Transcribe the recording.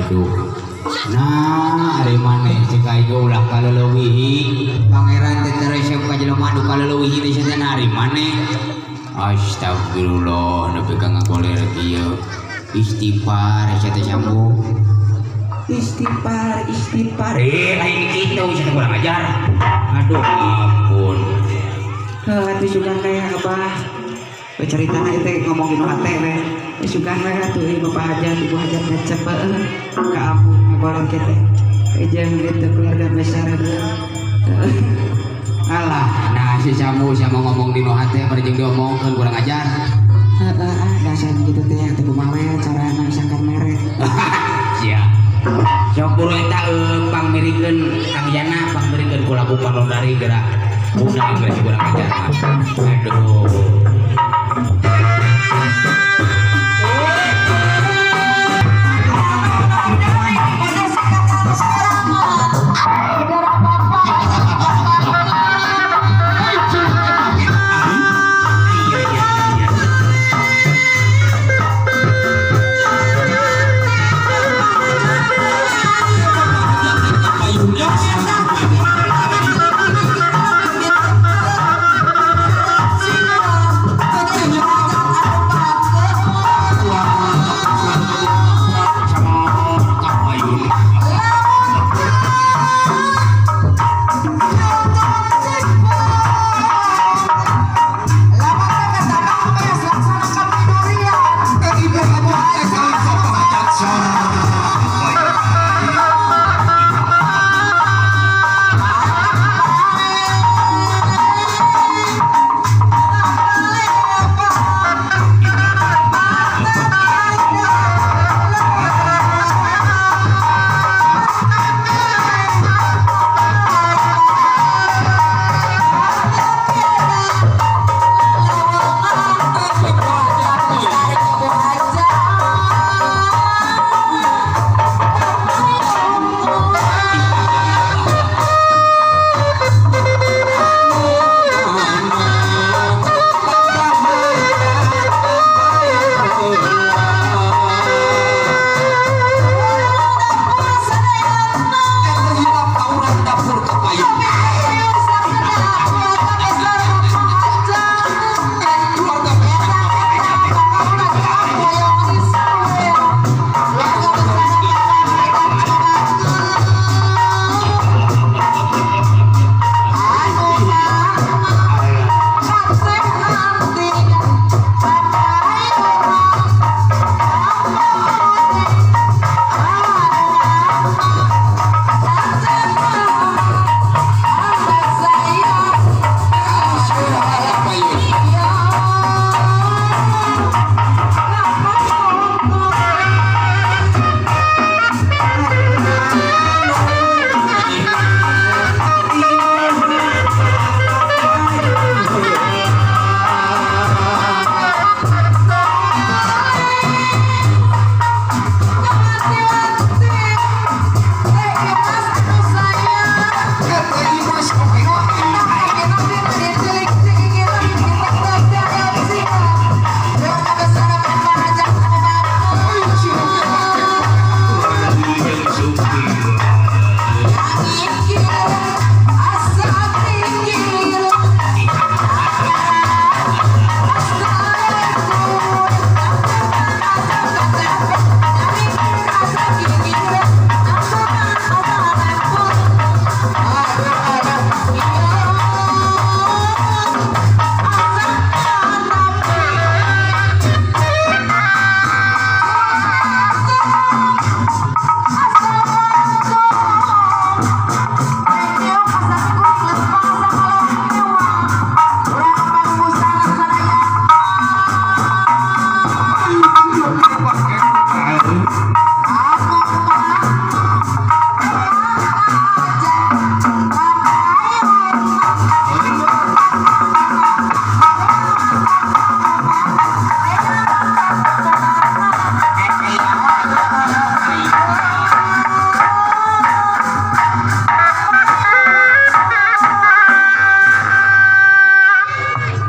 Aduh. Nah, ari maneh cek aing ulah kaleulewihi. Pangeran teh teu resep ka jelema anu kaleulewihi teh sia teh ari maneh. Astagfirullah, nepi ka ngagoler kieu. Istighfar sia teh Sambu. Istighfar, istighfar. Eh, lain kitu sia teh kurang ajar. Aduh, ampun. Heuh atuh sugan we Abah. We caritana ieu teh ngomong dinu hate we. We sugan we atuh ieu Bapak Hajat, Ibu Hajat ngecep heuh ka Ambu ngagoler kieu teh. Jeung itu keluarga besar heuh. Alah, nah si Sambu sia mau ngomong dinu hate bari jeung diomongkeun kurang ajar. Heeh ah dasar gitu teh atuh kumaha we carana sangkan mere. Sia. Sok buru eta pangmirikeun Kang Yana, pangmirikeun ku lagu Panondari geura. Udah geura si kurang ajar mah. Aduh.